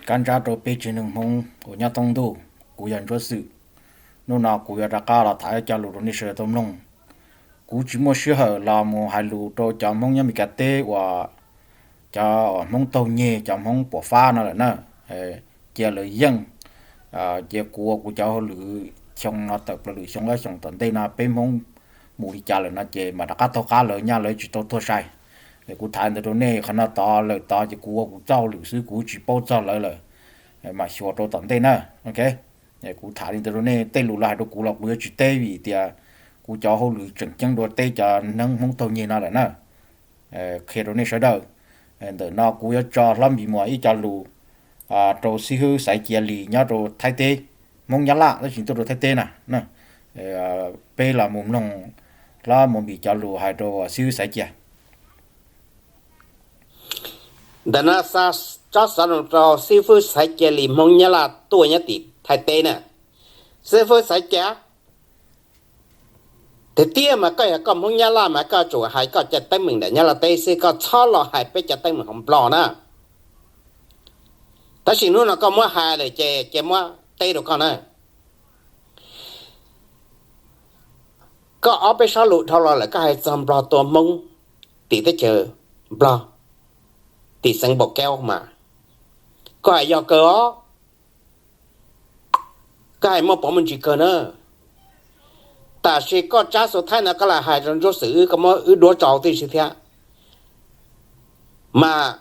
Kab ntsab rau peb tsev neeg Hmoob uas nyob thoob ntuj, kuv yog Ntsuab Xwm. Hnub no kuv yuav rov qab los tham cov lus rau nej sawv daws tau mloog. Kuv tsis muaj sij hawm los mus hais lus rau cov Hmoob nyob Meskas teb uas cov Hmoob taug nyeg, cov Hmoob puas fab no lawm na. Cia lawv yeej, cia kuv ua kuv cov hauj lwm xyoo no tawm plaws lwm xyoo ob xyoos tom ntej no peb Hmoob mus li cas lawm no ces mam rov qab taug qab lawv, nyaj lawv tsis tau tuag sai. Kuv tham ntawd rau nej, qhov no tod lawm tod ces kuv ua kuv txoj hauj lwm xwb, kuv tsis paub txog lawv lawm, mam xyuas rau tom ntej na. Kuv tham li ntawd rau nej, tej lus lawv hais rau kuv los kuv yuav tsis teb vim tias kuv cov hauj lwm tseem ceeb dua teb cov neeg Hmoob taug nyeg no lawm na. Qhia rau nej sawv daws, ntawm no kuv yuav tso hlob Npis Muas ib co lus rau xib hwb Xaiv Cia Lis nyob rau Thaib teb, Hmoob Nyab Laj tab sis tuaj rau Thaib teb na. Peb los mus mloog hlob Muas Npis cov lus hais rau xib hwb Xaiv Cia. Ntawm no tsob xov no rau xib hwb Xaiv Cia Lis, Hmoob Nyab Laj tuaj nyob tim Thaib teb na. Xib hwb Xaiv Cia, tiag tiag mas koj yog koj Hmoob Nyab Laj mas koj tsum hais koj cov teeb meem ntawm Nyab Laj teb xwb, koj txhob los hais peb cov teeb meem hauv Nplog na. Tab sis hnub no koj muab hais lawm ces cia muab teb rau koj na. Koj ob peb sob lus dhau los lawm koj hais txog Nplog tua Hmoob tim teb chaws Nplog, tim xeev Npaum Kaub mas koj hais yog kawg os. Koj hais muaj pov muaj ntsis kawg na. Tab sis koj tsab xu thaib no koj lam hais rau Ntsuab Xwm wb, koj muab wb duab tso tib si thiab. Mas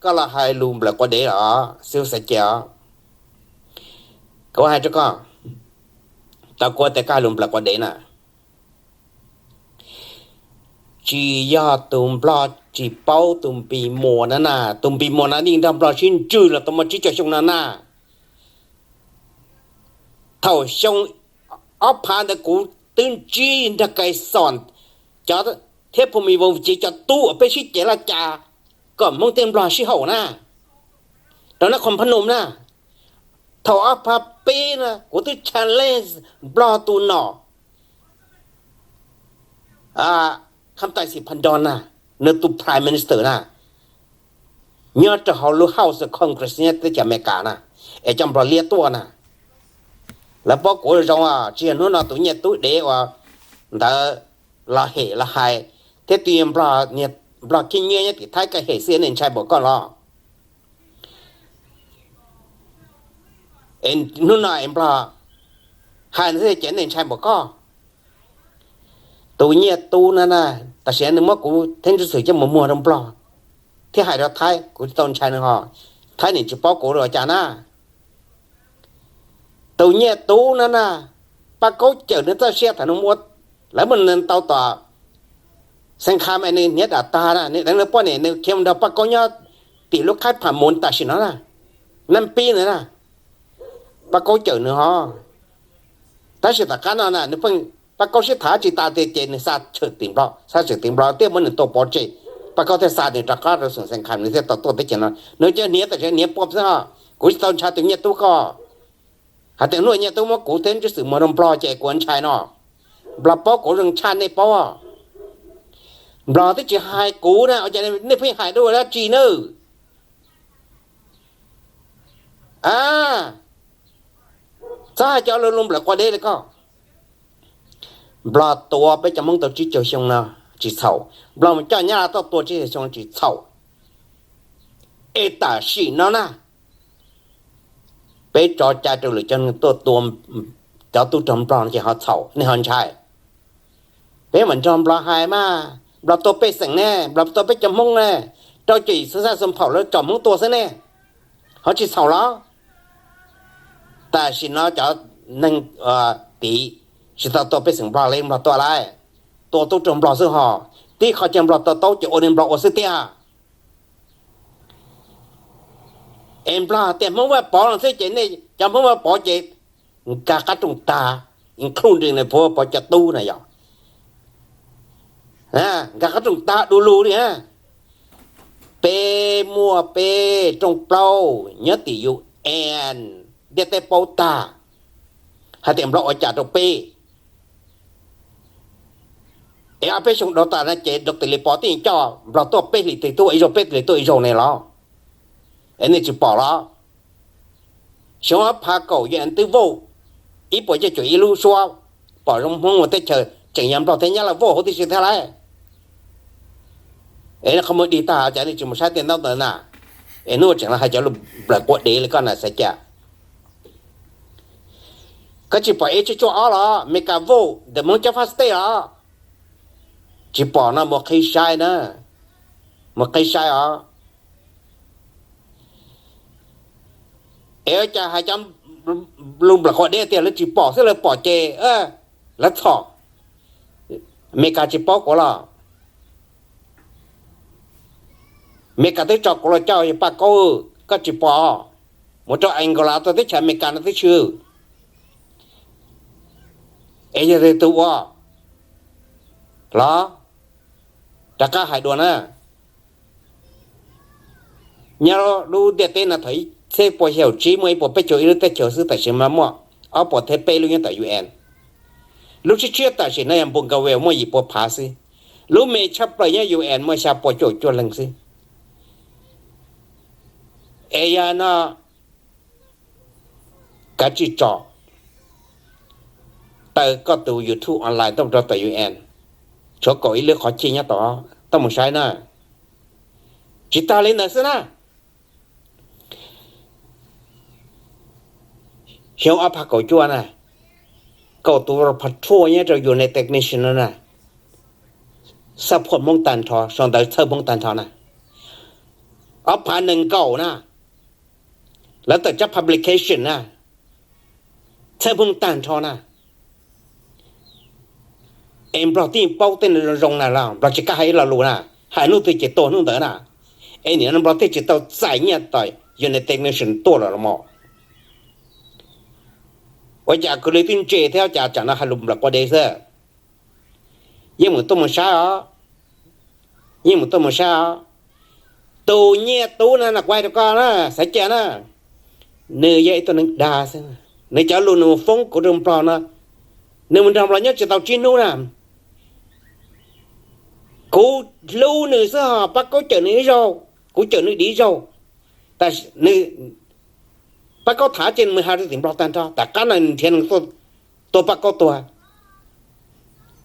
koj los hais lus nplawm quav dev los xib hwb Xaiv Cia os. Kuv hais rau koj, tau kuv tias koj hais lus nplawm quav dev na. Tsis yog tus Nplog tsis paub tus Npis Muas na na, tus Npis Muas no yeej nrog Nplog sib ntswg los tau muaj tsib caug xyoo no na. Thaum xyoo ob phav ntawd kuv twb ntsib nrog Kais Xom cov thiab Phu Mis Voos Civ cov tub uas peb sib ceg laj cas kom Hmoob thiab Nplog sib haum na, rau nab qhov Phab Nom na. Thaum ob phav peb na kuv twb challenge Nplog tus nom Kham Tais Xis Phas Nroos na, nws tus Prime Minister na, nyob rau hauv lub House of Congress nyob teb chaws Amelikas na, es coj Nplog liab tuaj na. Lawv paub kuv zoo, tsis yog hnub no tus Nyiaj Tub dev uas ntawd los hem los hais, thiab tus Nplog khib nyiab nyob tim Thaib koj hem xwb nej ntshai npaum koj los. Hnub no es Nplog hais xwb ces nej ntshai npaum koj. Tus Nyiaj Tub na na, tam sim nws muab kuv thiab Ntsuab Xwm coj mus muag rau Nplog thiab hais rau Thaib, kuv tsis tau ntshai nws ho. Thaib nim tsis paub kuv ua cas na. Tus Nyiaj Tub na na, Paj Kaub cawm nws txoj sia thaum nws ua, lawv muab nws tau tom Xeev Kham es nws hniav dam tag na, nws deev nws poj niam nws khiav mus nrog Paj Kaub nyob tim lub khaib Pham Moos tam sim no na, Nab Pib na na. Paj Kaub cawm nws ho. Tab sis tom qab no na nws pheej, Paj Kaub sib tham tsis tas tiag ces nws xa tshwm tim Nplog, xa tshwm tim Nplog thiaj muab nws tua pov tseg. Paj Kaub thiaj xa nws rov qab rau xeem Xeev Kham, nws thiaj tau tuaj teb chaws no. Nws cov hniav tam sim hniav pua xwb ho. Kuv tsis tau ntshai tus Nyiaj Tub ko. Hais tias hnub Nyiaj Tub muab kuv thiab Ntsuab Xwm muag rau Nplog ces kuv ntshai no. Nplog paub kuv zoo tshaj nej paub. Nplog twb tsis hais kuv na, ua cas nej pheej hais dua dab tsi nawb? A, txhob hais cov lus nplawm quav dev li koj. Nplog tua peb cov Hmoob tau tsib caug xyoo no tsis txhaum, Nplog mus coj Nyab Laj tuaj tua tsib caug xyoo tsis txhaum. Es tam sim no na, peb tso cai rau lwm cov neeg tuaj tua cov tub rog Nplog no ces ho txhaum, nej ho ntshai. Peb mam nrog Nplog hais mas, Nplog tua pej xeem ne, Nplog tua peb cov Hmoob ne, rau cem xeev xaj xeev phaum lawv tsom Hmoob tua xwb ne, ho tsis txhaum los? Tam sim no cov neeg tid tsis tau tua pej xeem Nplog li, Nplog tua lawm, tua tub rog Nplog xwb ho. Tib qho chaw Nplog tau taub ces ua li Nplog ua xwb tiag. Es Nplog tias Hmoob Vaj Pov no xwb ces nej cov Hmoob Vaj Pov ces nkag qab rooj tag, including nws phuv Vaj Pov cov tub na yog, nkag qab rooj tag du lug li. Peb muaj peb rooj plaub nyob tim U N, ntiaj teb paub tag hais tias Nplog ua cas rau peb. Es ob peb xyoo dhau tas no ces rau tis li pov tij coj Nplog tuaj peb hlis tis tuaj ib zaug, peb hlis tuaj ib zaug ne los? Es nej tsis pom los? Xyoo ob phav kaum UN twb vote ib puas cuaj caum ib lub suab pom zoo Hmoob ua teb chaws, tseem yog Nplog thiab Nyab Laj vote huv tib si thiab lauj. Es qhov muag dig tag cas nej tsis mus saib tej ntaub ntawv na? Es hnub tseem los hais cov lus nplawm quav dev li koj na xav cas? Koj tsis pom ib tsib cuaj ob los Amelikas vote ntawm Hmoob cov fab state los? Tsis pom no mus qhib saib na, mus qhib saib os. Es ua cas hais cov lus nplawm quav dev tias lawv tsis pom xwb, lawv pom ces lawv txhom. Amelikas tsis paub kuv los? Amelikas twb tso kuv los coj yog Paj Kaub, koj tsis pom? Mus rau Angola tau teb chaws Amelikas no twb tshwm. Es yog tus ua los? Rov qab hais dua na. Nyob lub ntiaj teb no thaum ib txhiab pua xya caum tsib muaj ib puas peb caug ib lub teb chaws xwb, tam sim no muaj ob puas thiab peb lub nyob tom UN. Lub tshiab tshiab tam sim no yog Npus Nkaus Ves muaj yim pua phav xwb. Lub me tshaj plaws nyob UN muaj xya pua cuaj caum cuaj leeg xwb. Es yog no, kav tsij tso taw koj tus YouTube online tuaj rau tom UN, tshuav kaum ib lub qhov cij nyob tod, tuaj mus saib na. Tsis tag li ntawd xwb na, xyoo ob phav kaum cuaj na, kaum tus patrol nyob rau United Nations no na, xab phuam Hmoob tag nrho, sau ntawv txhawb Hmoob tag nrho na. Ob phav nees nkaum na, lawv tawm tsab publication na, txhawb Hmoob tag nrho na. Es Nplog tij paub tej zoo zoo na los Nplog tsis kam hais ib lo lus na, hais hnub twg ces tuag hnub ntawd na. Es nim no Nplog thiaj tsis tau txais nyiaj tom United Nations tuaj los los mas. Ua cas kuv li twb ntse thiab ua cas tsam no hais lus nplawm quav dev xwb? Yeej mus tuaj mus saib os, yeej mus tuaj mus saib os. Tus Nyiaj Tub na, kuv hais rau koj na, xav cas na, nws yog ib tug neeg dag xwb. Nws cov lus nws mus foob kuv rau Nplog no, nws mus nrog Nplog nyob tsis tau tsib hnub na. Kuv hlub nws xwb ho, Paj Kaub cawm nws ib zaug, kuv cawm nws dim ib zaug. Tab sis nws, Paj Kaub tham ces nws has rau tim Nplog tag nrho, tom qab no nws nrhiav neeg tuaj tua Paj Kaub tuag.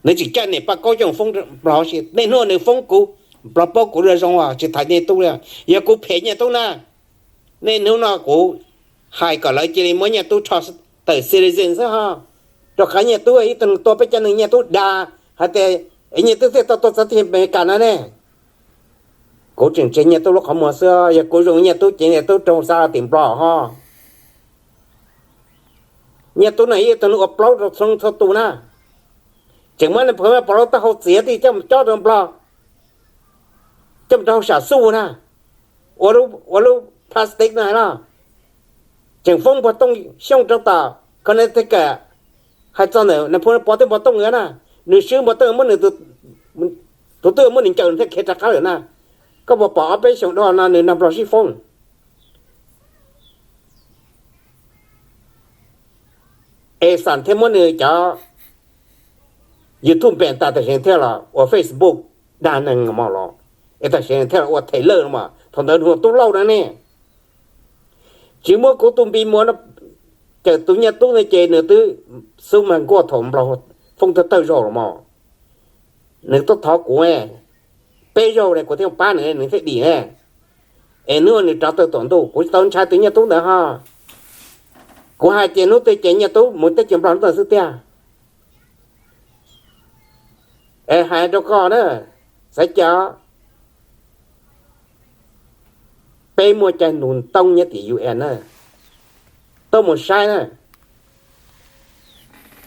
Nws tseem caij niam Paj Kaub coj foob Nplog si, niaj hnub nws foob kuv, Nplog paub kuv zoo zoo os, tsis tham Nyiaj Tub li. Yog kuv phem Nyiaj Tub na, niaj hnub no kuv hais kom lawv cia li muab Nyiaj Tub rho tawm citizen xwb ho. Rau qhov Nyiaj Tub ib tug neeg tua peb cov neeg, Nyiaj Tub dag hais tias Nyiaj Tub thiaj tau tua txog teb chaws Amelikas no ne. Kuv tseem ntsia Nyiaj Tub lub qhov muag xwb, yog kuv zoo Nyiaj Tub ces Nyiaj Tub raug xa los tim Nplog ho. Nyiaj Tub no ib tug neeg ua plaub rau txhua leej txhua tus na, tseem muab pov lub taub hau txiav tij coj mus cob rau Nplog, coj mus rau hauv sam xuj na, ua lub plastic no hais los, tseem foob npua tooj xyooj rau tom Connecticut. Hais txog ntawm Nais Phoo Pov Tij Npua Tooj na, nws swb npua tooj muab nws, tus twg muab nws ncaws nws thiaj khiav rov qab lawm na. Koj puas pom ob peb xyoos dhau no nws nrog Nplog sib foob? Es xam thiaj muab nws cov YouTube npeem tas tam sim thiaj los ua Facebook dag neeg mos los, es tam sim thiaj los ua them lawj no mas thaum ntawd nws ua tub lauj na ne. Tsis muab kuv tus npi muas no cawm tus Nyiaj Tub no ces nws twb xub mag nkuaj thaum Nplog foob thawj thawj zaug los mas. Nws tuaj thov kuv peb zaug ne kuv thiaj pab nws, nws thiaj dim ne. Es hnub nws rov tawm tuam ntuj kuv tsis tau ntshai tus Nyiaj Tub ntawd ho. Kuv hais tias hnub twg ces Nyiaj Tub mus teb chaws Nplog ntawd xwb tiag. Es hais rau koj na, xav cas peb muaj cai nug toob nyob tim UN na, tuaj mus saib na.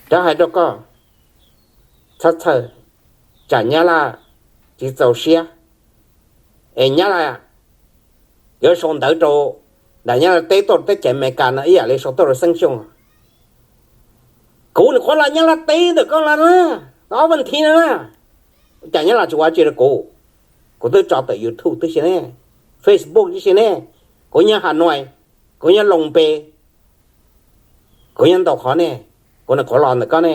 Rov hais rau koj, txhob txhawj, tsam Nyab Laj tsis txaus siab es Nyab Laj yuav sau ntawv rau nram Nyab Laj teb tuaj teb chaws Amelikas no ib yam li sau tuaj rau Xeeb Xyooj. Kuv nyuam qhuav los Nyab Laj teb ntawm koj los na, ob vas thiv no na, cas Nyab Laj tsis ua tsi rau kuv? Kuv twb tso tawm YouTube tib si ne, Facebook tib si ne, kuv nyob Hà Nội, kuv nyob Long Beach, kuv nyob ntau qhov ne, kuv nyuam qhuav los ntawm koj ne.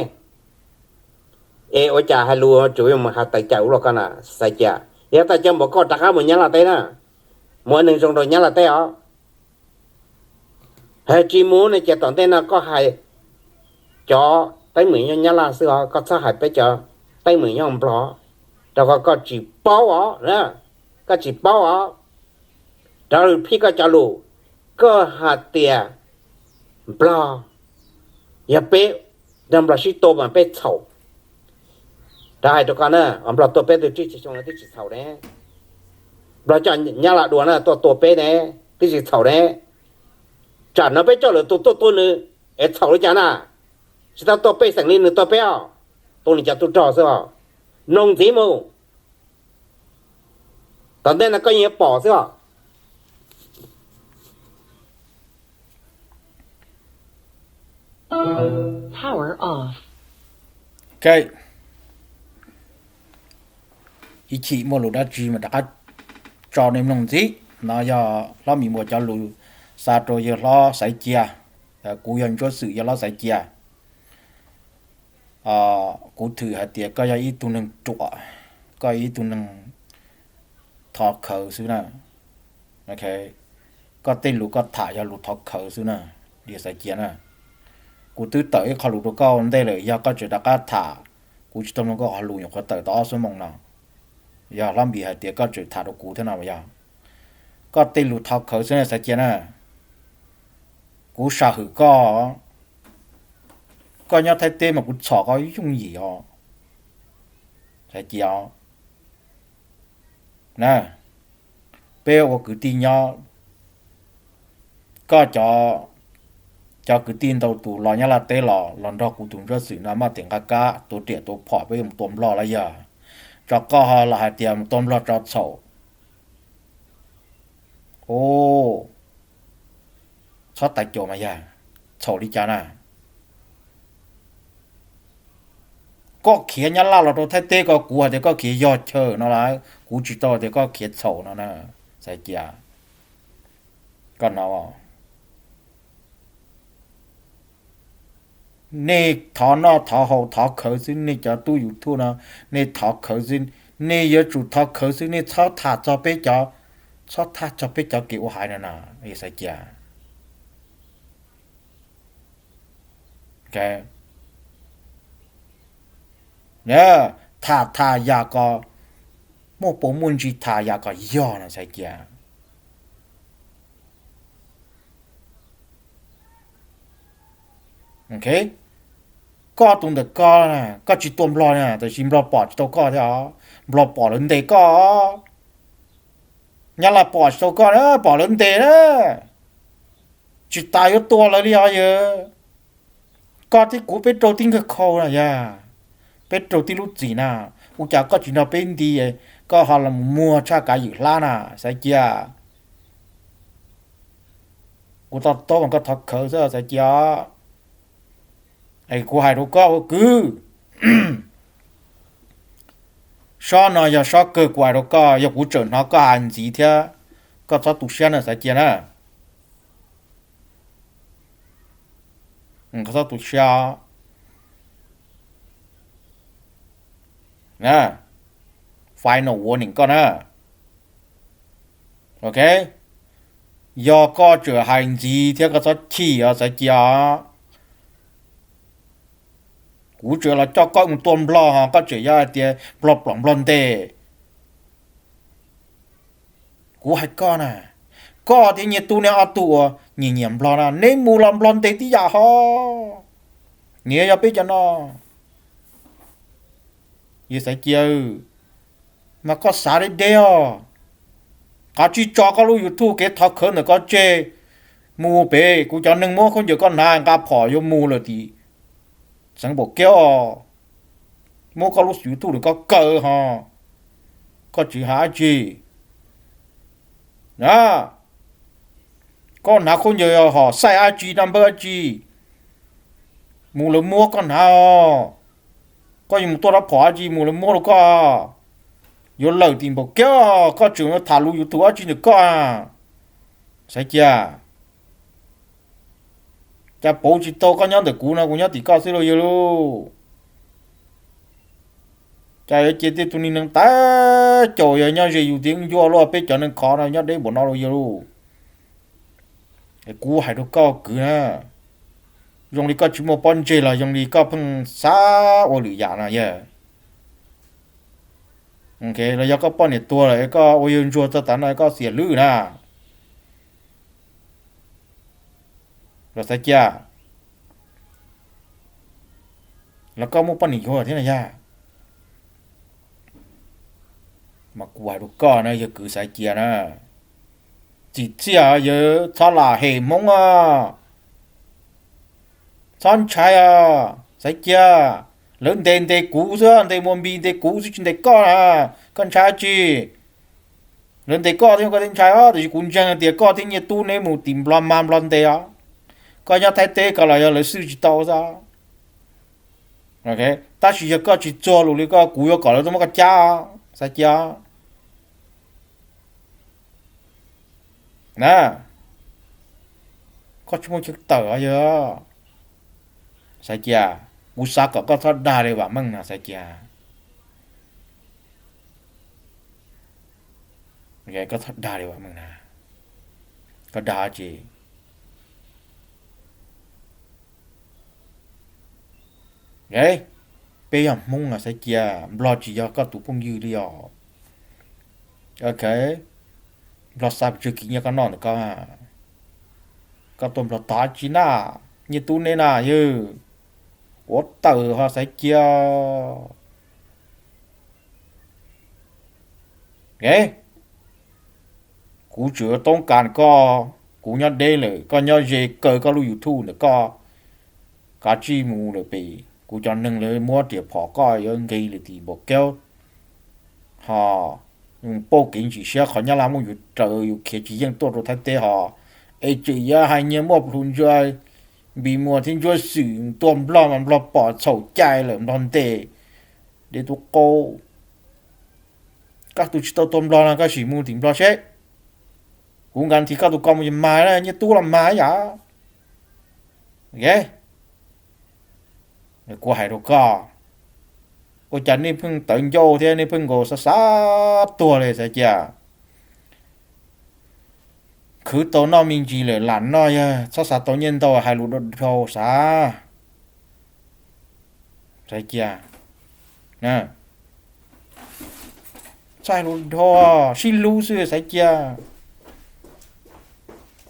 Es ua cas hais lus tsuas yuav mus has tawm cawm ua luaj koj na, xav cas? Yog tau cov npaum koj rov qab mus Nyab Laj teb na, mus ua neeg zoo rau Nyab Laj teb os. Tsis mus ne ces tom ntej no koj hais cov teeb meem nyob Nyab Laj xwb os, koj txhob hais peb cov teeb meem nyob Nplog, rau qhov koj tsis paub os, koj tsis paub os. Rov repeat koj cov lus, koj hais tias Nplog, yog peb nrog Nplog sib tua mas peb txhaum. Rov hais rau koj na, Nplog tua peb tug tsib caug xyoo no twb tsis txhaum ne. Nplog coj Nyab Laj dua na tuaj tua peb ne, twb tsis txhaum ne. Tsam no peb coj lwm tus tuaj tua nws es txhaum li cas na? Tsis tau tua pej xeem li nws tua peb os, tua nws cov tub rog xwb os. Mloog ntxiv mus, tom ntej no koj yeej yuav pom xwb os. Ib chim muaj lus dab tsi mas rov qab tso nej mloog ntxiv. No yog hlob Mim Muas cov lus xa rau yawg hlob Xaiv Cia. Kuv yog Ntsuab Xwm, yawg hlob Xaiv Cia. Kuv thwm hais tias koj yog ib tug neeg ruam, koj yog ib tug neeg thov khawv xwb na. Koj tej lus koj tham yog lus thov khawv xwb na, yawg Xaiv Cia na. Kuv twb tawm ib qho lus rau koj ua ntej lawm, yog koj tseem rov qab tham, kuv tsis tau mloog koj qhov lus nyuam qhuav tawm tau ob xuab moos no. Yog hlob Npis hais tias koj tseem tham rau kuv thiab no yog koj tej lus thov khawv xwb na Xaiv Cia na. Kuv sam hwm koj, koj nyob Thaib teb mas kuv txhom koj yooj yim os Xaiv Cia. Peb ua kwv tij nyob, koj cov kwv tij ntau tus los Nyab Laj teb los, los nrog kuv tus Ntsuab Xwm no maj tes nqa kab tuav riam tuav phom peb yuav mus tua Nplog los yog? Tso koj ho los hais tias mus tua Nplog tso txhaum. Txhob tais caus mas yog txhaum li cas na? Koj khiav Nyab Laj los rau Thaib teb ko, kuv hais tias koj khiav yog chaw no lawm, kuv tsis tau tias koj khiav txhaum no na. Xaiv Cia, koj no, nej thov noj thov haus thov khawv xwb, nej cov tub YouTube no, nej thov khawv xwb, nej yuav tsum thov khawv xwb, nej txhob tham txog peb cov, txhob tham txog peb cov kev ua haiv no na, Xaiv Cia. Tham tham yam kom muaj puas muaj ntsis, tham yam kom yog no Xaiv Cia. Koj tus ntawm koj, koj tsis tua Nplog na, tab sis Nplog pom tsis tau koj thiab os, Nplog pom lawv ntes koj. Nyab Laj pom tsis tau koj na, pom lawv ntes na. Tsis tas yuav tua lawv li os yawg. Koj thiab kuv peb raug tib nkawg khau na yog, peb raug tib lub txim na. Ua cas koj tsis nrog peb nti, koj ho los muag tshaj kav ywm hlab na Xaiv Cia. Kuv to taub mas koj thov khawv xwb Xaiv Cia. Kuv hais rau koj ua kwv, sob no yog sob kawg kuv hais rau koj, yog kuv tseem hnov koj hais ntxiv thiab, koj txhob tu siab na Xaiv Cia na. Koj txhob tu siab. Final warning koj na. Ok, yog koj tseem hais ntxiv thiab koj txhob chim os Xaiv Cia. Kuv tseem los coj koj mus tua Nplog ho koj tseem yuav hais tias Nplog pom Nplog ntes. Kuv hais koj na, koj thiab Nyiaj Tub neb ob tug uas nyiam nyiam Nplog na, neb mus los Nplog ntes tib yam ho. Nyias yog peb cov no. Yawg Xaiv Cia, mas koj xav deb deb os. Kav tsij tso koj lub YouTube kev thov khawv ntawm koj tseg, mus pem kuv cov neeg muab khaub ncaws koj hnav nqa phom yuav mus lawm tim xeev Npaum Kiab os. Muab koj lub YouTube ntawm koj kaw ho, koj tsis hais dab tsi. Koj hnav khaub ncaws hom xaij dab tsi, dab npawb dab tsi, mus lawv muab koj hnav os. Koj yuav mus tuaj rab phom dab tsi mus lawv muab rau koj. Yuav lawm tim Npaum Kiab, koj tseem tham lus YouTube dab tsi ntawm koj. Xaiv Cia, cas pauv tsis tau koj nyob ntawm kuv no, kuv nyob tim koj xwb lauj yawg lauj. Cas yuav cia tej tug neeg tas caum yog nyob ze yus tias ncua luaj, peb cov neeg khov no nyob deb npaum no lauj yawg lauj. Kuv hais rau koj kwv na, zoo li koj tsis muaj pob ntseg los zoo li koj pheej xav ua lwm yam no yog, los yog koj poj niam tuag lawm koj ua yawg ntsuag txog tav no koj xiam lwj na. Los Xaiv Cia, los koj muaj poj niam yuag thiab na yog? Mas kuv hais rau koj na yog kwv Xaiv Cia na, txim txiaj yawg txhob lam hem Hmoob os. Txhob ntshai os Xaiv Cia. Lawv ntes ntes kuv xwb, ntes Muas Npis ntes kuv xwb tsis ntes koj na. Koj ntshai dab tsi? Lawv ntes koj thiab koj thiaj ntshai os, tiam sis kuv ntseeg tias koj thiab Nyiaj Tub neb mus tim Nplog mag Nplog ntes os. Koj nyob Thaib teb ko los yog lawv xwj tsis tau xwb. Tab sis yog koj tsis txuag lus li koj, kuv yuav kom lawv tuaj muab koj cab, Xaiv Cia. Na, koj tsis muaj chaw tawm os yog. Xaiv Cia, kuv xav kom koj txhob dag li Vam Meej no Xaiv Cia. Koj txhob dag li Vam Meej na. Koj dag tsis Peb yog Hmoob no Xaiv Cia, Nplog tsis yog koj tus phooj ywg li os. Ok, Nplog xa pes tsawg kiv nyiaj koj noj ntawm koj, koj tuaj Nplog tag tsis na, Nyiaj Tub neb na yog, quav tawm ho Xaiv Cia. Kuv tseem toob kas koj, kuv nyob deb lawm koj nyob ze kaw koj lub YouTube ntawm koj, kav tsij mus lawm pem kuv cov neeg lawv muab riam phom koj yuav nqis lawm tim npaum keb. Ho pauj kev ntsim siab qhov Nyab Laj muab yus raws yus khiav tsis yeej tuaj rau Thaib teb ho, es tseem yuav hais nyias muaj plhus ntsuab, Npis Muas thiab Ntsuab Xwm tuaj Nplog mas Nplog pom txhaum cai lawm Nplog ntes. Deb tub qaub, koj tus tsis tau tuaj Nplog no koj sim mus tim Nplog seb. Kuv nkas nthi koj tus ko mus mag, Nyiaj Tub los mag yam. Kuv hais rau koj, ua cas nej pheej tawv ncauj thiab nej pheej nkaus xav xav tuag li Xaiv Cia? Khwv tau noj me ntsis lawm lam noj, yog txhob xav tau nyiaj ntau hais lus dhau dhau xav. Xaiv Cia, txhob hais lus dhau, sib hlub xwb Xaiv Cia.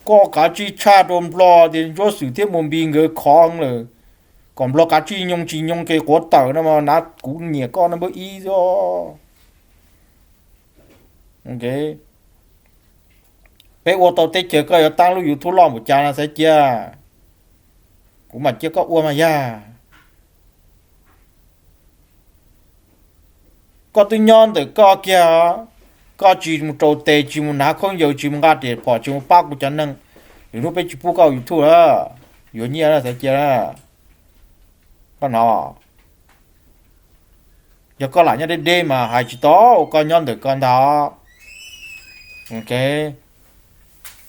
Koj kav tsij tshaj rau Nplog tias Ntsuab Xwm thiab Muas Npis nkawd khov lawm, kom Nplog kav tsij nyoog tsis nyoog ces quav tawm no mas nav kuv nyiam koj no npawb ib xwb. Peb ua tau teb chaws koj yuav tab lub YouTube loj npaum cas no Xaiv Cia, kuv mam cia koj ua mas yog. Koj twb nyob ntawm koj kiag, koj tsis mus rau tes, tsis mus hnav khaub ncaws, tsis mus nqa riam phom, tsis mus pab kuv cov neeg, lwm hnub peb tsis pub koj YouTube lawm, yuav nyiaj na Xaiv Cia. Koj hnov, yog koj lam nyob deb deb mas hais tsis tau, koj nyob ntawm koj ntag.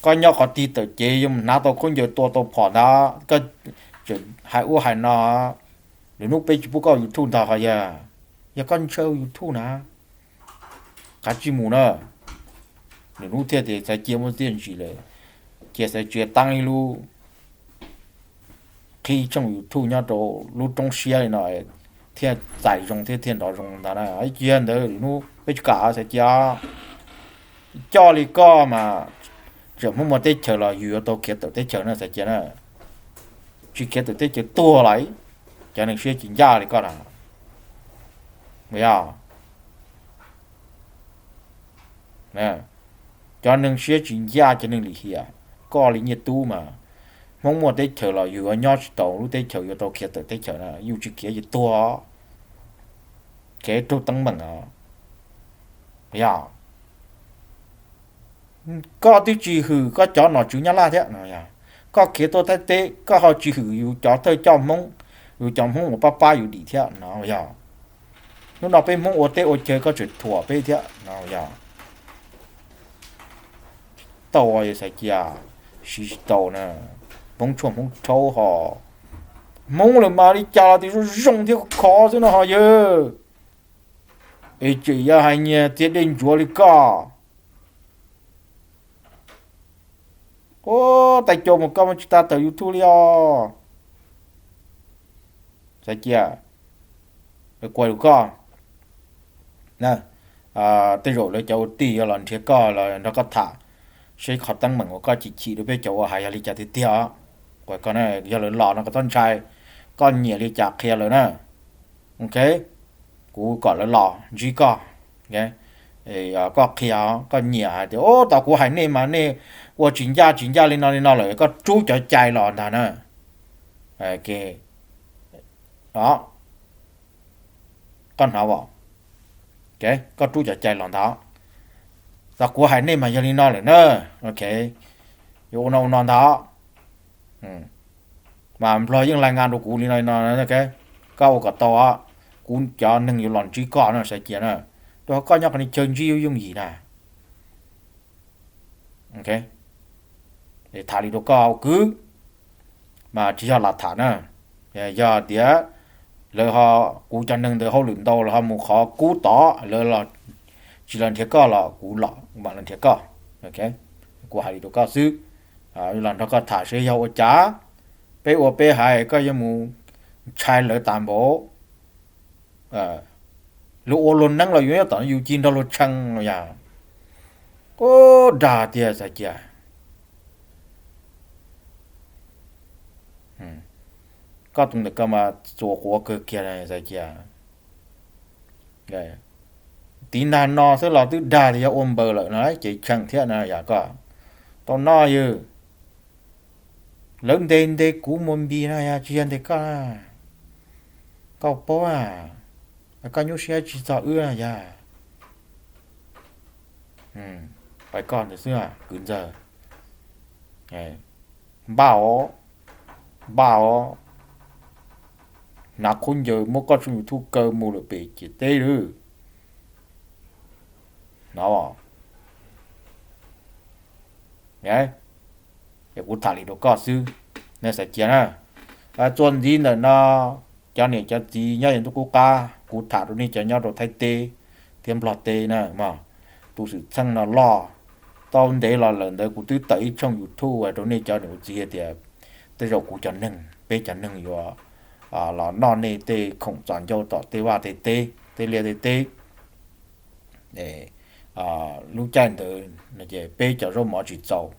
Koj nyob qhov tig tawm cev yuav mus hnav tau khaub ncaws tua tau phom ntag, koj tseem hais ua hais no, lwm hnub peb tsis pub koj YouTube ntag ho yog. Yog koj ntshaw YouTube na, kav tsij mus na. Lwm hnub thiaj tias Xaiv Cia muaj txiaj ntsig lawm, cia Xaiv Cia taab ib lub, qhib ib tshooj YouTube nyob rau lub roob siab li no thiaj txais zoo thiab thiaj nrov zoo ntag na. Ib cia ntawd lwm hnub peb tsis kam Xaiv Cia. Coj li koj mas, tseem Hmoob muaj teb chaws los yus yuav tau khiav tawm teb chaws na Xaiv Cia na. Tsis khiav tawm teb chaws tuag los cov neeg siab tsis ncaj li koj na. Yog cov neeg siab tsis ncaj, cov neeg lim hiam, koj li Nyiaj Tub mas, Hmoob muaj teb chaws los yus yuav nyob tsis tau lub teb chaws, yuav tau khiav tawm teb chaws na, yus tsis khiav ces tuag. Kev raug teeb meem os. Yog koj twb tsis hwm koj cov nom tswv Nyab Laj thiab no, koj khiav tuaj Thaib teb koj ho tsis hwm yus cov thawj coj Hmoob, yus cov Hmoob uas pab pab yus dim thiab no yog. Hnub no peb Hmoob ua teb ua chaw koj tseem thuam peb thiab no yog. Tau Xaiv Cia, siv tsis tau na. Hmoob tshuaj Hmoob rhaub ho, Hmoob lawm mas li cas los tias zoo zoo thiab khov xwb no ho yawg. Es tseem yog hais nyias txiag dej ntsuav li koj. Ua Tais caus mus koj muaj tsis tau tawm YouTube li os. Xav cia, kuv hais rau koj, tej zaum lawv cov ua tij yuav los nrhiav koj los nrog koj tham, seb qhov teeb meem uas koj chim chim rau peb cov ua hais yog li cas tiag tiag os. Kuv hais koj, yog lawv los no koj txhob ntshai, koj nyiam li cas qhia lawv na. Ok, kuv kom lawv los ntsib koj, koj qhia, koj nyiam hais tias, o, tom kuv hais nej mas nej ua tsis ncaj tsis ncaj li no li no lawm, koj rub cov cai los ntag na. Koj hnov, koj rub cov cai los ntag. Tom kuv hais nej mas yog li no lawm na. Ok, yuav ua no ua no ntag. Mas Nplog yeej lais ngas rau kuv li no li no, koj ua kom tau, kuv cov neeg yuav los ntsib koj no, xav cia na. Rau qhov koj nyob qhov chaw ntsib yooj yim na. Tham li rau koj kwv, mas tsis yog lam tham na. Yog tias lawv ho, kuv cov neeg ntawd hauj lwm ntau los ho mus qhov kub tod, lawv tsis los nrhiav koj los kuv los mam los nrhiav koj. Kuv hais li rau koj xwb, los nrog koj tham seb yog ua cas. Peb ua peb hais koj yuav mus ntshai lawv tas npaum. Luag ua luag neeb los yus nyob tom yus ci nrog luag tshee los yog, ub, dag tiag, xav cia. Koj tus ntawm koj mas txuas quav kawg kiag, xav cia. Tiv nag no xwb los twb dag tias yog ua npaws lawm no, cev tshee thiab no yog koj. Tau no yog lawv ntes ntes kuv mus npis no yog tsis yog ntes koj, koj paub, koj nyuaj siab tsis txog wb yog. Pais koj ntawd xwb kwv ntxawg. Npaj os, npaj os, hnav khaub ncaws muab koj tshooj YouTube kaw mus lawm pem ciam teb lawm. No, es kuv tham li rau koj xwb, nej xav cia na. Txuas ntxiv ntawm no, cov niam cov txiv nyob yav ntuj qub qab, kuv tham rau nej cov nyob rau Thaib teb thiab Nplog teb na mog. Tus xwm txheej no loj, tau ntev los lawm ntawd kuv twb tawm ib tshooj YouTube rau nej cov niam ua txiv hais tias tej zaum kuv cov neeg, peb cov neeg yuav los noj nej tej khoom txos ncauj tom tej vaj tej teb, tej liaj tej teb. Lub caij ntawd ces peb cov zaub mov tsis txaus,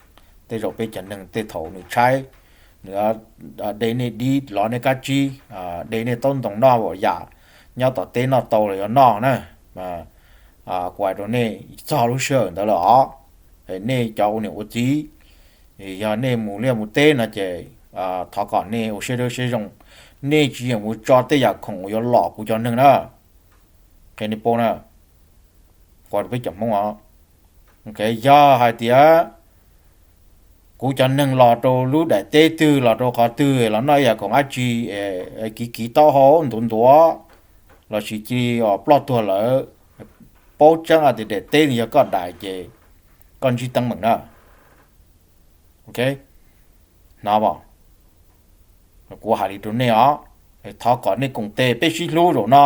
tej zaum peb cov neeg tej thaum nws tshaib, nws de nej dib, lov nej kab tsib, de nej taub ntoo noj, yam nyob tom teb noj tau los yuav noj na. Kuv hais rau nej txog lub sij hawm ntawd lawm os, nej cov ua niam ua txiv, yog nej mus liaj mus teb no ces thov kom nej ua siab dawb siab zoo, nej tsis yeem mus tso tej yam khoom uas yuav lom kuv cov neeg na. Qhia nej paub na, kuv rau peb cov Hmoob os, yog hais tias kuv cov neeg los rau lub daim teb twg los rau qhov twg los noj ib yam khoom dab tsi, kiv kiv taub hau ntuav ntuav lossis cia li ploj tuag lawm, paub tseeb hais tias daim teb nws yog koj daim ces koj ntsib teeb meem na. Hnov, kuv hais li rau nej os, thov kom nej koom tes peb sib hlub zaum no.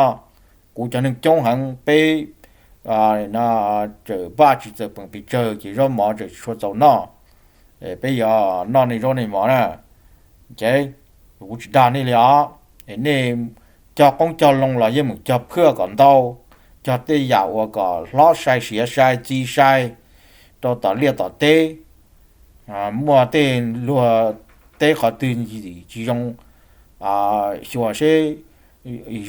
Kuv cov neeg coob heev, peb txawm npaj tsis txawm peem pes tsawg ces zaub mov tseem tsis tshua txaus noj. Peb yuav noj nej zaub nej mov na. Ces kuv tsis dag nej li os. Nej cog qoob cog loo los yeej meem cog phwaj kom ntau, cog tej yam uas kom hlob sai siav sai txi sai rau tom liaj tom teb. Muaj tej luag teb qhov twg tsis zoo, xyuas seb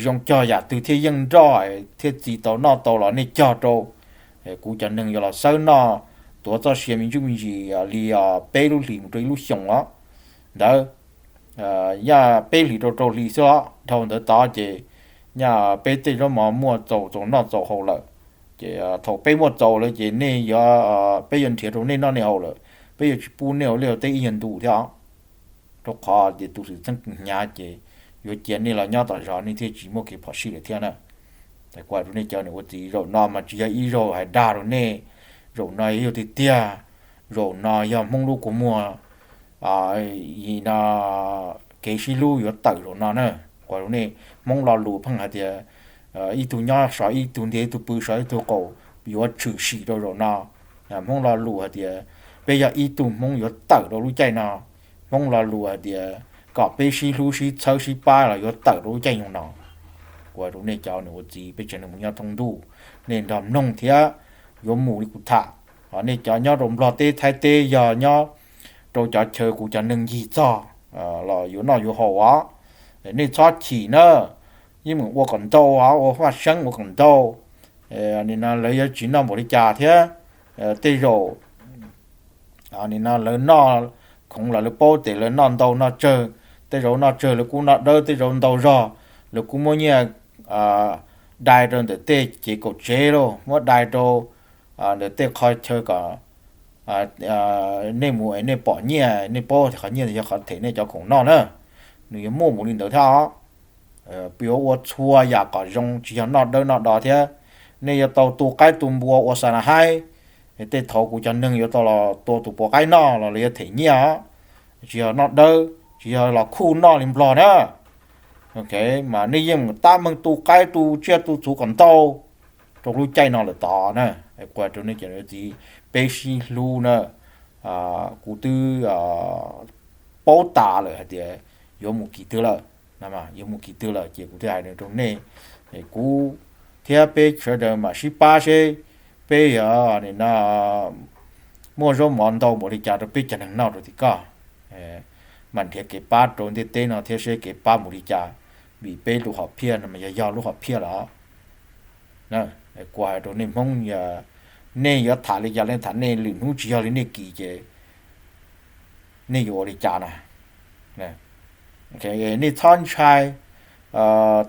zoo cog yam twg thiaj yeej nroj thiaj txi tau noj tau los nej cog rau. Kuv cov neeg yuav los xawb noj, tuav txoj sia me ntsuj me ntsis li peb lub hlis mus rau ib lub xyoos os. Ntawd, yog peb hlis rau rau hli xwb os, dhau ntawd tod ces nyaj peb tej zaub mov muaj txaus txaus noj txaus haus lawm. Ces thaum peb muaj txaus lawm ces nej yuav, peb yuav nrhiav rau nej noj nej haus lawm, peb yuav tsis pub nej ua liaj ua teb ib nyuag ntu thiab os. Rau qhov tias tus xwm txheej hnyav ces yuav cia nej los nyob tom zos nej thiaj tsis muaj kev phom sij lawm thiab na. Kuv hais rau nej cov niam ua txiv, zaum no mas tsis yog ib zaug hais dag rau nej, zaum no yog tiag tiag, zaum no yog Hmoob lub kua muag, no kev sib hlub yuav tawm zaum no na. Kuv hais rau nej, Hmoob lo lus pheej hais tias ib tug nyob so ib tug ntiag, ib tug pw so ib tug qaum, yuav tshwm sim rau zaum no. Hmoob lo lus hais tias peb yog ib tug Hmoob yuav tawm rau lub caij no. Hmoob lo lus hais tias kom peb sib hlub sib txhawb sib pab los yuav tawm rau lub caij nyoog no. Kuv hais rau nej cov niam ua txiv, peb tsev neeg mus nyob thoob ntuj, nej nrog mloog thiab yuav mus li kuv tham. Nej cov nyob rau Nplog teb Thaib teb, yog nyob rau cov chaw kuv cov neeg ncig txog los yuav noj yuav haus os. Nej txhob chim na, yeej meem ua kom ntau os, ua faj seeb ua kom ntau. Nim no lawv yuav tsis noj npaum li cas thiab. Tej zaum nim no lawv noj, khoov los lawv paub tias lawv noj ntau noj tsawg, tej zaum noj tsawg lawv kuj noj dawb, tej zaum ntau zog lawv kuj muab nyiaj dai rau ntawm tej ces kaum tsev lauj, muab dai rau ntawm tej qhov chaw kom nej mus es nej pom nyiaj, nej paub qhov nyiaj yog qhov them nej cov khoom noj na. Nws yuav muaj mus li ntawd thiab os. Yuav ua txhua yam kom zoo, tsis yog noj dawb noj do thiab. Nej yuav tau tu qaib tu npua ua xa na haib. Tej thaum kuv cov neeg yuav tau los tua tus puav qaib noj los lawv yuav them nyiaj os. Tsis yog noj dawb, tsis yog los khuj noj li Nplog na. Mas nej yeej tab meeg tu qaib tu tsiaj tu txhuv kom ntau rau lub caij no lawm tod na. Kuv hais rau nej cov niam txiv, peb sib hlub na. Kuv twb paub tas lawm hais tias yuav mus kim twg lawm, yuav mus kim twg lawm ces kuv thiaj hais rau nej. Kuv thiab peb sawv daws mam sib pab seb peb yuav nim no muaj zaub mov ntau npaum li cas rau peb cov neeg noj rau tim koj. Mas nrhiav kev pab rau ntiaj teb no thiab seb kev pab mus li cas, vim peb lub hom phiaj no mas yog yog lub hom phiaj lawm. Kuv hais rau nej Hmoob, nej yuav tham li cas los tham, nej lwm hnub tsis yog li nej kim ces nej yuav ua li cas na? Nej txhob ntshai,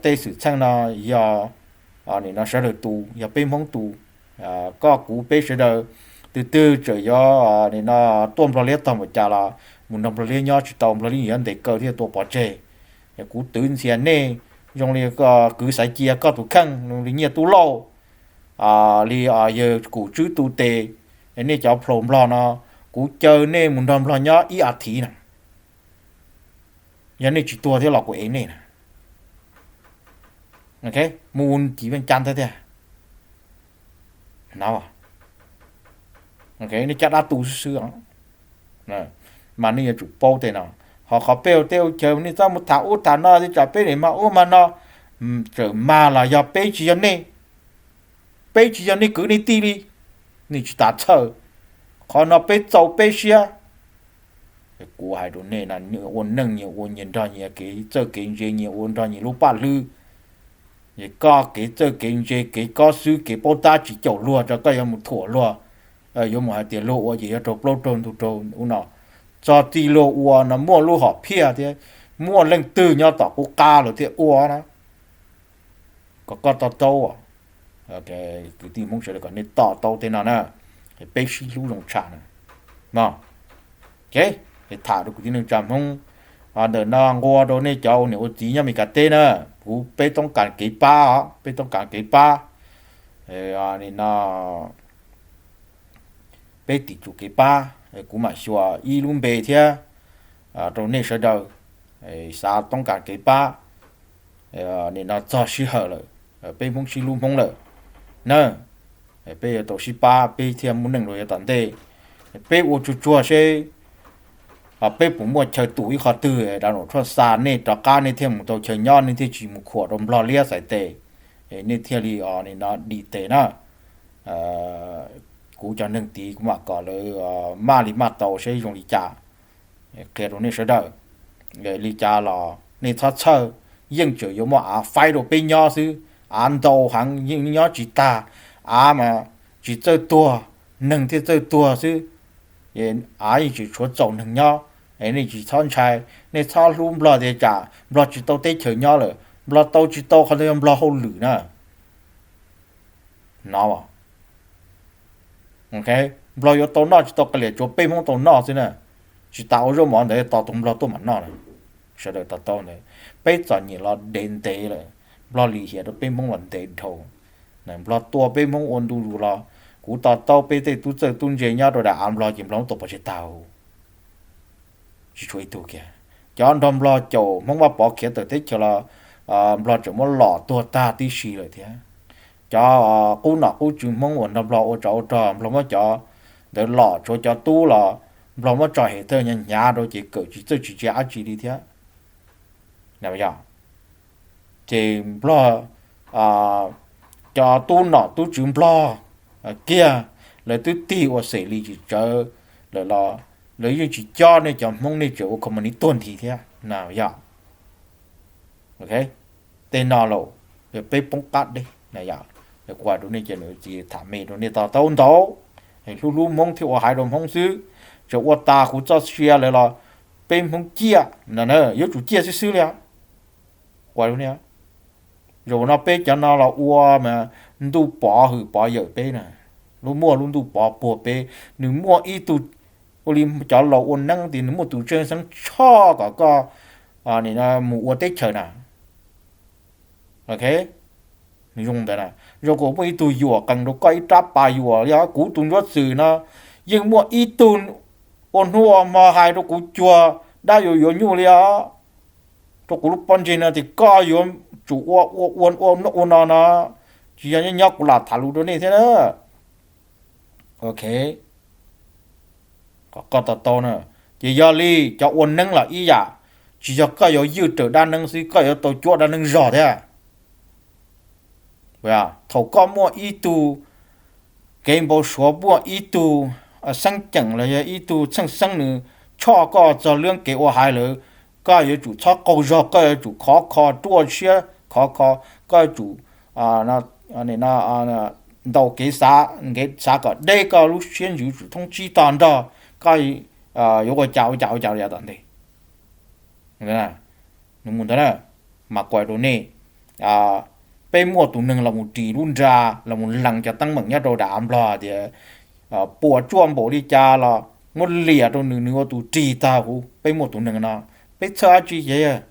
tej xwm txheej no yog nim no sawv daws tu, yog peb Hmoob tu. Koj kuv peb sawv daws, twg twg tseem yuav nim no tuaj Nplog liab tog npaum cas los mus nrog Nplog liab nyob tsis tau, Nplog liab yuav ntes kaw thiaj tua pov tseg. Kuv twv ntxias nej zoo li kwv Xaiv Cia koj tus kheej, zoo li Nyiaj Tub Lauj, li yawg Kum Tswb tu tes, nej cov plhaus Nplog no, kuv caw nej mus nrog Nplog nyob ib as thiv na. Yog nej tsis tuag thiab los kuv ev nej na. Mus ua civ Veej Cas ntag tiag. Nej caj dab tu xwb xwb. Mas nej yuav tsum paub tej no. Ho qhov peb ua teb ua chaw nej txhob mus tham ub tham no, tej tsam peb nim mag ub mag no, txawm mag los yog peb tsis yog nej, peb tsis yog nej kwv nej tij li, nej tsis tas txhawj. Qhov no peb txaus peb siab. Kuv hais rau nej no, ua neej nyias ua nyias nrog nyias kev txawj kev ntse, nyias ua nrog nyias lub paj hlwb. Koj kev txawj kev ntse, kev kob xwb, kev paub tab tsis caum luag, rau koj yuav mus thuam luag, yuav mus hais tias luag ua ces yuav raug plaub raug ntug raug ub no. Txog txij luag ua no muaj lub hom phiaj thiab, muaj leej twg nyob tom qub qab lawm thiaj ua na. Kom koj to taub, kwv tij Hmoob sawv daws kom nej to taub tej no na, peb sib hlub zoo tshaj na. Tham rau kwv tij neej tsa Hmoob, ntawm no nqua rau nej cov ua niam ua txiv nyob Meskas teb na, kuv peb toob kas kev pab os, peb toob kas kev pab. Nim no peb tim tsum kev pab, kuv mam xyuas ib lub npe thiab rau nej sawv daws, xav toob kas kev pab. Nim no txog sij hawm lawm, peb Hmoob sib hlub Hmoob lawm na, peb yuav tau sib pab peb thiaj muaj neej rau yav tom ntej. Peb ua tsuag tsuag seb peb puas muaj chaw tus ib qho twg, Donald Trump xa nej rov qab nej thiaj mus tau chaw nyob, nej thiaj tsis mus khuam rau Nplog liab xaiv tes, nej thiaj li nim no dim tes na. Kuv cov neeg tid kuv mam kom lawv maj li maj tau seb zoo li cas. Qhia rau nej sawv daws, li cas los nej txhob txhawj, yeej tseem yuav muaj av faib rau peb nyob xwb. Av ntau heev yeej nyob tsis tag, av mas tsis txawj tuag, neeg thiaj txawj tuag xwb. Av yeej tseem tshuav txaus neeg nyob, nej tsis txhob ntshai, nej txhob hlub Nplog tias tsam Nplog tsis tau teb chaws nyob lawm, Nplog tau tsis tau qhov ntawd yog Nplog hauj lwm na. No, Nplog yuav tau noj tsis tau qee li, tsuav peb Hmoob tau noj xwb na. Tsis tas ua zaub mov ntawd tos tus Nplog tuaj mam noj na. Sawv daws to taub ntawd, peb txom nyem los dev ntev lawm, Nplog lim hiam rau peb Hmoob los ntev dhau. Nplog tua peb Hmoob ua ntu zus los, kuv to taub peb tej tub txawj tub ntse nyob rau daim av Nplog ces Nplog muab tua pov tseg tag. Tsis tshuav ib tug kiag. Cov nrog Nplog caum Hmoob Vaj Pov khiav tawm teb chaws los, Nplog tseem muab lom tuag tag tib si lawm thiab. Cov qub nom qub tswv Hmoob uas nrog Nplog ua tsov ua rog, Nplog muab cov ntawd los, tshuav cov tub los nplog muab tso hem thawj hnyav hnyav rau ces kawm tsis txawj tsis ntse dab tsi li thiab. Yog ces nplog, cov tub nom tub tswv nplog kiag, lawv twb tig ua xem li tsis tsawv lawm los lawv yeej tsis cob nej cov Hmoob, nej tseem ua communist tuag nthi thiab na yog. Tej no los yog peb poob qab deb na yog. Kuv hais rau nej ces nws tsis tham me rau nej to taub ntau, hlub hlub Hmoob thiaj ua haiv rau Hmoob xwb. Tseem ua tas kuv txoj sia lawm los peb Hmoob ciaj no na, yuav tsum ciaj xwb xwb li. Kuv hais rau nej, zaum no peb cov no los ua mas ntuj pov hwm pov yawm peb na, lub muaj lub ntuj pov puag peb. Nws muaj ib tug, ua li cov laus ua neeb tias nws muaj tus tseej xeeb tshoj kom koj mus ua teb chaws na. Ok, nws zoo ntawd na. Zoo kuas muaj ib tug yuam qees rau koj ib rab pas yuam li os. Kuv tus Ntsuab Txwm no yeej muaj ib tug ua hnub ua hmo hais rau kuv cuag dab yuav yuav nyuj li os, rau kuv lub pob ntseg no tias koj yuav tsum ua ua ua ua ua no no. Tsis yog nyob nyob kuv lam tham lus rau nej thiab na. Ok, kom koj to taub na. Ces yog li cov ua neeb los ib yam, tsis yog koj yuav ywj raws dab neeb xwb, koj yuav tau cuab dab neeb zog thiab. Thaum koj muaj ib tug kev npau suav, muaj ib tug xeeb ceem los yog ib tug txheej xeeb nws tshoj koj txog lub kev ua haiv lawm, koj yuav tsum txhob qaug zog, koj yuav tsum khov kho ruaj siab khov kho, koj yuav tsum ntaus kev xav, kev xav kom deb, koj lub siab ntsws tsum thoob tsib tog nrog, koj yuav ua cas ua cas ua cas yav tom ntej. Nws mus ntawd na, mas kuv hais rau nej, peb muaj tus neeg los mus ris lub nra, los mus lees cov teeb meem nyob rau dav Nplog tias puas tsuaj npaum li cas los muab liam rau nws, nws ua tus ris tag huv. Peb muaj tus neeg no, peb txhawj dab tsi ces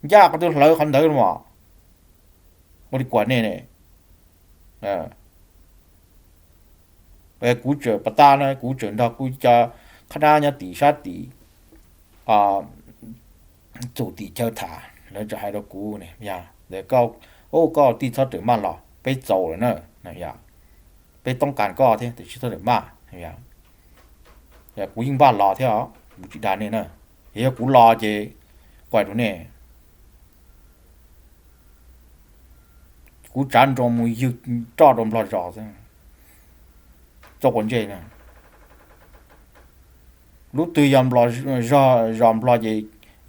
ncaj qhov twg hlawv qhov ntawd los. Ua li kuv nej ne, kuv tseem pas tag na, kuv tseem nrog kuv cov qhab nab nyob tim sab tim txum tim chaw tham, lawv tseem hais rau kuv, koj tij txhob rawm maj los, peb txaus lawm na, peb toob kas koj thiab, tiam sis txhob rawm maj. Kuv yeej npaj los thiab os, kuv tsis dag nej na. Yog kuv los ces kuv hais rau nej, kuv tsav nroos mus ywg roj rau Nplog zos xwb, txoj quav ntsej na. Lub twg yog zos Nplog ces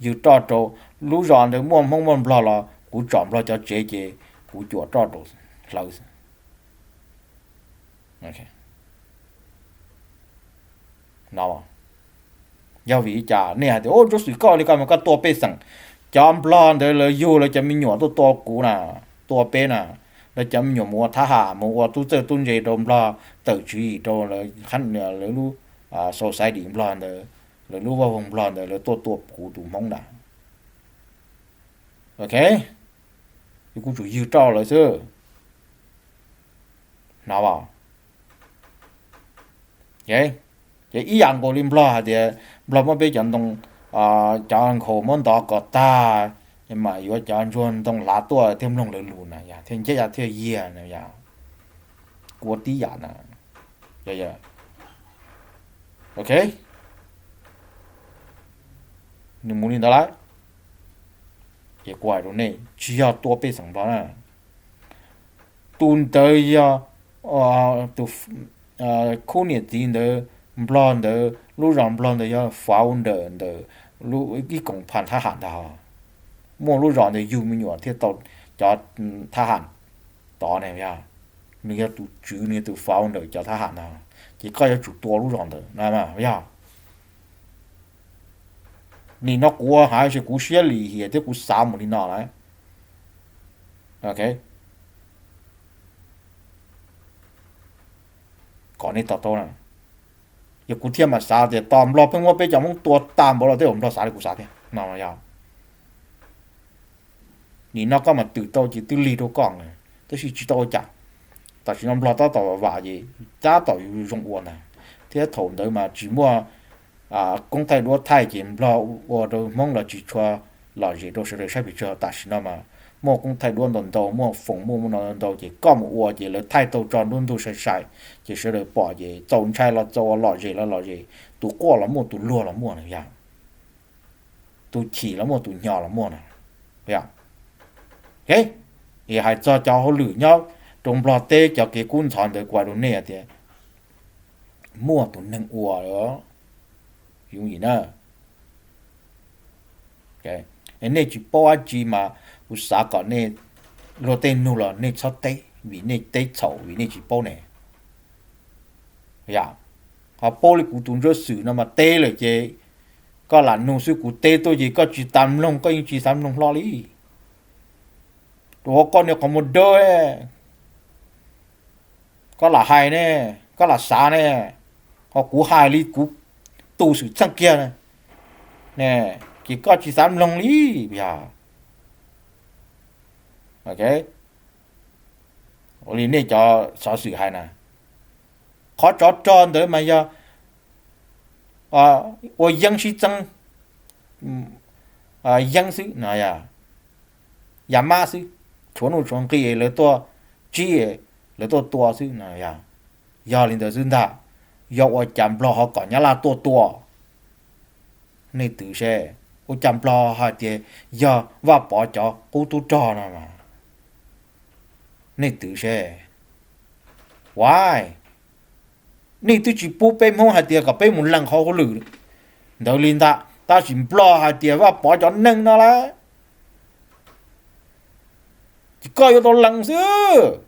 ywg roj rau. Lub zos ntawd muaj Hmoob muaj Nplog los kuv tsom Nplog cov tsev ces kuv cuam roj rau hlawv xwb. No, yog vim li cas nej hais tias, Ub, Ntsuab Xwm, koj li ko mas koj tua pej xeem. Cov Nplog ntawd lawv yug lawv cov me nyuam tuaj tua kuv na, tua peb na. Lawv cov me nyuam mus ua thab ham, mus ua tub txawj tub ntse rau Nplog, tawm tswv yim rau lawv lub society Nplog ntawd, lawv lub vaj voog Nplog ntawd, lawv tuaj tua kuv tus Hmoob na. Ok, kuv tsum ywg roj lawv xwb. No, ces ib yam nkaus li Nplog hais tias Nplog muab peb cov ntoo, cov nkhaus muab ntov kom tag, mas yuav cov ntsuag ntoo hlav tuaj thiaj mloog lawv lus na yom, thiaj ncaj thiaj yiag na yom. Kuv tib yam na. Ok, nws mus li ntawd lawm. Ces kuv hais rau nej, tsis yog tua pej xeem Nplog na. Tus ntawd yog tus khub niam txiv ntawd, Nplog ntawd, lub zos Nplog ntawd yog founder ntawm ib koom phas thab ham ntag. Muaj lub zos ntawd yug me nyuam thiaj tau cov thab ham tod ne yog. Nws yog tus tswv, nws yog tus founder cov thab ham ntag. Ces koj yuav tsum tua lub zos ntawd no yog. Nim no kuv hais tias kuv siab lim hiam thiab kuv xav mus li no lawm. Ok, kom nej to taub na. Yog kuv thiaj mam xav tias tos Nplog pheej muab peb cov Hmoob tua tag npaum los tej zaum Nplog xav li kuv xav thiab no yog. Nim no koj mam twm tau ces twb lig rau koj na, tab sis tsis tau ua cas. Tam sim no Nplog tab tom vam ces tab tom zoo ua ntag, thiab thaum ntawd mas tsis muaj koob thaij duab thaij ces Nplog ua rau Hmoob los tsis tshua lom zem rau sawv daws saib pes tsawg. Tam sim no mas muaj koob thaij duab ntau ntau, muaj foos muaj muaj no ntau ces koj mus ua ces lawv thaij tau tso nruab ntug sai sai, ces sawv daws pom ces txaus ntshai los txaus ua lom zem los lom zem, tus quaj los muaj tus luag los muaj na yog, tus chim los muaj tus hnyo los muaj na yog. Es hais txog cov hauj lwm nyob rau Nplog teb cov kev kub ntxhov ntawd kuv hais rau nej tias muaj tus neeg ua yooj yim na. Nej tsis paub dab tsi mas kuv xav kom nej luag tej nug los nej txhob teb vim nej teb txhaum vim nej tsis paub ne. Yog ho paub li kuv tus Ntsuab Xwm no mas teb lawm ces koj lam nug xwb, kuv teb tuaj ces koj tsis tas mloog, koj yeej tsis xav mloog hlo li. Rau qhov koj niag qhov muag dawb, koj lam hais ne, koj lam xav ne, ho kuv hais li kuv tus xwm txheej kiag ne, ces koj tsis xav mloog li. Yog ua li nej cov xov xwm hais na, qhov tsov rog ntawd mas yog ua yeeb sib txeeb yeeb xwb no, yam mab xwb, tshuav nuj tshuav nqi lawv tuaj tsib, lawv tuaj tua xwb no. Yog li ntawd xwb ntag, yog ua cas Nplog ho kom Nyab Laj tuaj tua? Nej twv seb, ua cas Nplog hais tias yog Vaj Pov cov qub tub rog no? Nej twv seb, ua, nej twb tsis pub peb Hmoob hais tias kom peb mus lees qhov hauj lwm ntawd li ntag, tab sis Nplog hais tias Vaj Pov cov neeg no lawm, ces koj yuav tau lees xwb.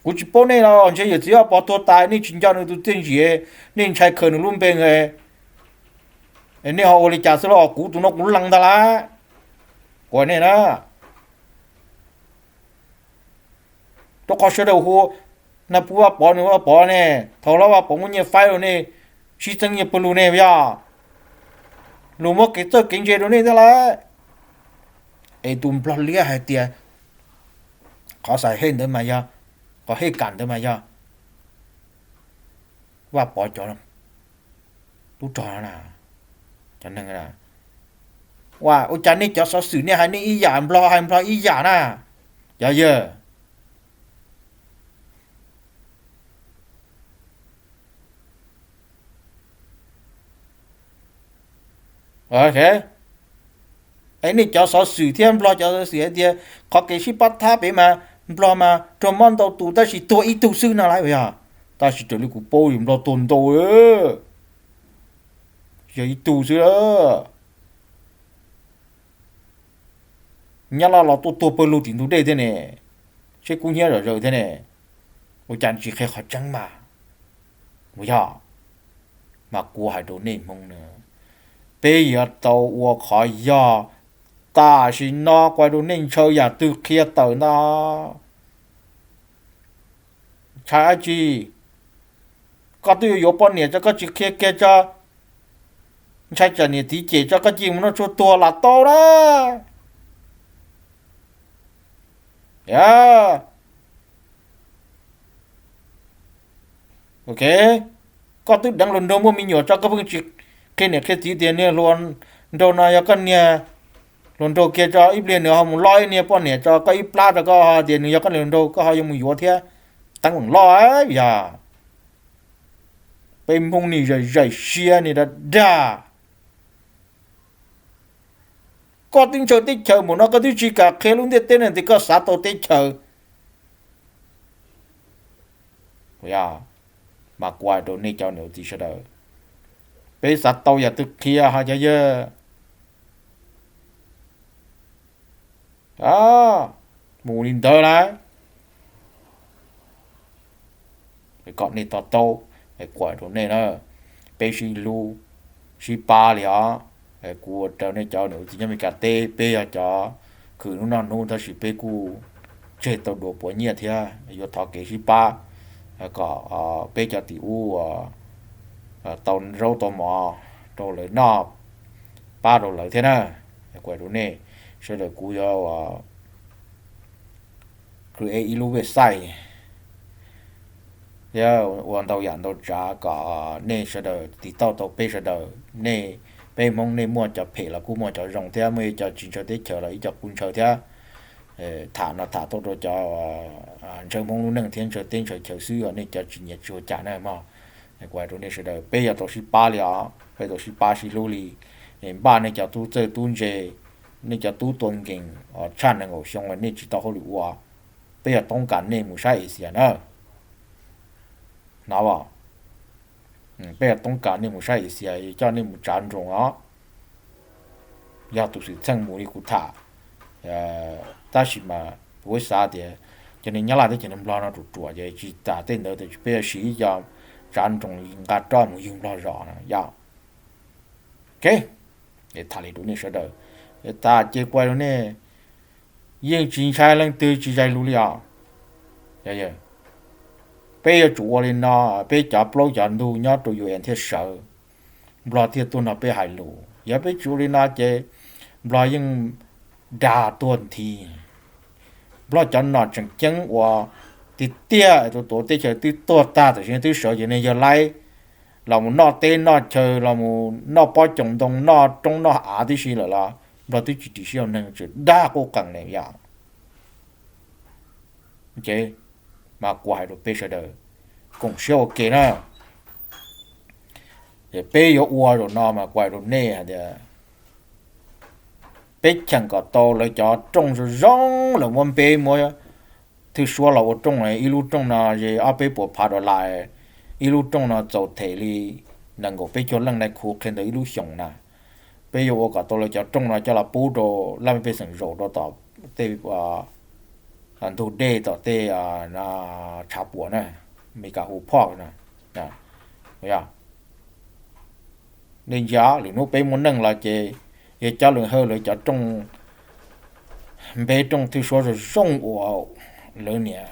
Kuv tsis paub nej los ntshe yawm txiv Vaj Pov tuag tas nej tsis nco nws tus txiaj ntsim, nej ntshai khaws nws lub npe, nej ho ua li cas xwb los kuv tus no kuv lees ntag lauj, kuv hais nej na. Rau qhov sawv daws hu na pub Vaj Pov nws Vaj Pov ne, thaum lawv Vaj Pov muaj nyiaj faib rau nej, sib txeeb nyiaj pawg lug ne yog, luag muab kev txawj kev ntse rau nej ntag lauj. Es tus Nplog liab hais tias qhov xav hej ntawd mas yog, qhov hej kam ntawd mas yog Vaj Pov cov tub rog na, cov neeg. Ua cas nej cov xov xwm nej hais nej ib yam, Nplog hais Nplog ib yam na, cov yawg. Es nej cov xov xwm thiab Nplog cov xov xwm hais tias qhov kev sib pab thab pem mas Nplog mas raug mob ntau tus tab sis tuag ib tug xwb no lauj yog. Tab sis raws li kuv paub Nplog tuag ntau, yog ib tug xwb. Nyab Laj los tuaj tuag pawg lug tim ntug dej thiab ne, seb kub hnyiab zom zaws thiab ne. Ua cas tsis qhia qhov tseeb mas? Ua yog, mas kuv hais rau nej Hmoob na, peb yuav tau ua qhov yog. Tam sim no kuv hais rau nej ntshaw yam twg qhia tawm ntag. Ntshai dab tsi? Koj twb yuav yuav poj niam tso koj tsis qhia kiag tso, ntshai tsam niam txiv cem tso koj cia mus noj tshuaj tuag los tau na. Ok, koj twb deev hluas nraug muaj me nyuam tso koj pheej tsis qhia niam qhia txiv tias niag hluas nraug no yog koj niag hluas nraug kiag tso, ib pliag nws ho mus loj ib niag poj niam tso koj ib plab rau koj ho tias nws yog koj niag hluas nraug koj ho yuav mus yuav thiab. Teeb meem loj yog. Peb Hmoob ni zais zais siab ni dag dag. Koj twb ntshaw teb chaws npaum no koj twb tsis kam qhia lub ntiaj teb no tias koj xav tau teb chaws. Mas kuv hais rau nej cov niam txiv sawv daws, peb xav tau yam twg qhia ho cov yawg. Mus li ntawd lauj. Kom nej to taub, kuv hais rau nej na, peb sib hlub sib pab li os. Kuv ua rau nej cov niam txiv nyob Meskas teb, peb yog cov khwv hnub noj hnub tab sis peb kuj tseg tau dua puav nyiaj thiab yuav thov kev sib pab kom peb cov tim ub tau zaub tau mov rau lawv noj, pab rau lawv thiab na. Kuv hais rau nej sawv daws, kuv yuav create ib lub website thiab ua ntau yam ntau tsav kom nej sawv daws tiv tauj tau peb sawv daws, nej Peb Hmoob nej muaj cov phem los kuj muaj cov zoo thiab, muaj ib co tsis ntshaw teb chaws los ib co kuj ntshaw thiab. Tham no tham tuaj rau cov ntshaw Hmoob lub neej thiab ntshaw teb ntshaw chaw xwb, nej cov tsis nyiam tsis ua cas na mog. Kuv hais rau nej sawv daws, peb yuav tau sib pab li os, peb tau sib pab sib hlub li. Npaj nej cov tub txawj tub ntse, nej cov tub tua nkees tshaj nees nkaum xyoo los nej tsis tau hauj lwm ua, peb yuav toob kas nej mus sab Asia na. Hnov, peb yuav toob kas nej mus sab Asia, coj nej mus tsav nroos os. Yog tus xwm txheej mus li kuv tham, tab sis mas kuv xav tias cov neeg Nyab Laj thiab cov neeg Nplog no ruam ruam ces tsis tas tej ntawd tias peb yuav siv ib co tsav nroos nqa roj mus ywg Nplog zos no yom. Ok, tham li rau nej sawv daws, tas ces kuv hais rau nej, yeej tsis ntshai leej twg tsis zais lus li os. Peb yuav tsum ua li no, peb cov plaub cov ntug nyob rau U N thiaj sawv, Nplog thiaj tuaj nrog peb hais lus. Yog peb tsis ua li no ces Nplog yeej dag tuag nthi. Nplog cov nom tseem ceeb uas tiag tiag tus tuav teb chaws twb tuag tag tam sim no twb sawv ces nej yawg laib los mus noj teb noj chaw los mus noj pob coom ntoo noj roob noj av tib si lawm los Nplog twb tsis ris siab ua neeg, tseem dag quj qees ne yom. Ces mas kuv hais rau peb sawv daws koom siab ua ke na. Peb yuav ua zaum no mas kuv hais rau nej hais tias peb cheem kom tau lawv cov rooj zoo zoo, lawv muab npeb muab thwj suab los ua rooj, ib lub rooj no ze ob peb puas phav dollar, ib lub rooj no txaus them li nees nkaum peb caug leej nais khu qhia ntawd ib lub xyoos na. Peb yuav ua kom tau lawv cov rooj no coj los pub rau laj mej pej xeem zaum rau tom tej ntug dej tom tej tshav puam na, Meskas hu phoj na. Nej ntsia lwm hnub peb muaj neej los ces yog coj lwm hawj lawv cov rooj, npeb rooj thwj suab zoo zoo uas lawv niam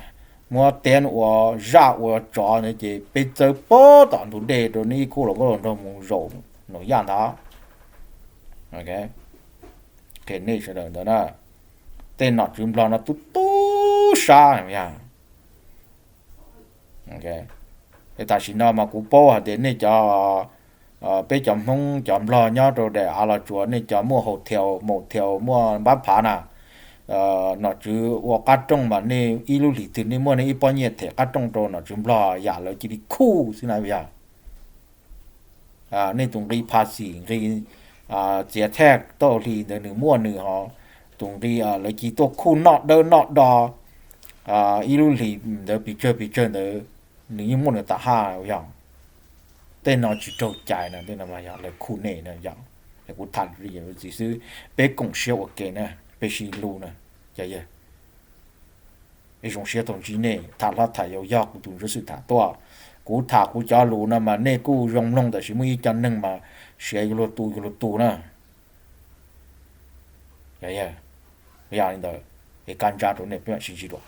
muab tiab ua zaj ua tsov ntawd ces peb txawb pob tom ntug dej rau nej ib khub los nkauj hluas nraug mus zaum nraum yaj ntawd. Qhia nej sawv daws ntawd na, tej nom tswv Nplog no tub tub sab. Tam sim no mas kuv paub hais tias nej cov, peb cov Hmoob cov Nplog nyob rau daim av Los Tsuas, nej cov muaj hotel motel muaj npab phav na, nom tswv ua qab rooj mas nej ib lub hlis twg nej muaj nej ib pob nyiaj them qab rooj rau nom tswv Nplog yam lawv cia li khuj xwb na yog. Nej tus nqi pha xim nqi txiav thaj tauj hli ntawd nws muaj nws ho, tus nqi lawv cia li tuaj khuj noj dawb noj do ib lub hlis ntawd pes tsawg pes tsawg ntawd nws yeej muaj nws tas haj yog. Tej no tsis raug cai no, tej no yog lawv khuj nej no yog. Kuv tham li txiv xwb, peb koom siab ua ke na, peb sib hlub na. Ces yog zoo siab tau ntsib nej, tham hlob tham yau yog kuv tus ntsuj xwm tham tuaj. Kuv tham kuv cov lus no mas nej kuj zoo mloog, tab sis muaj ib co neeg mas siav yuav luag tu yuav luag tu na. Yog li ntawd, es kaj ntsa rau nej peb mam sib ntsib dua.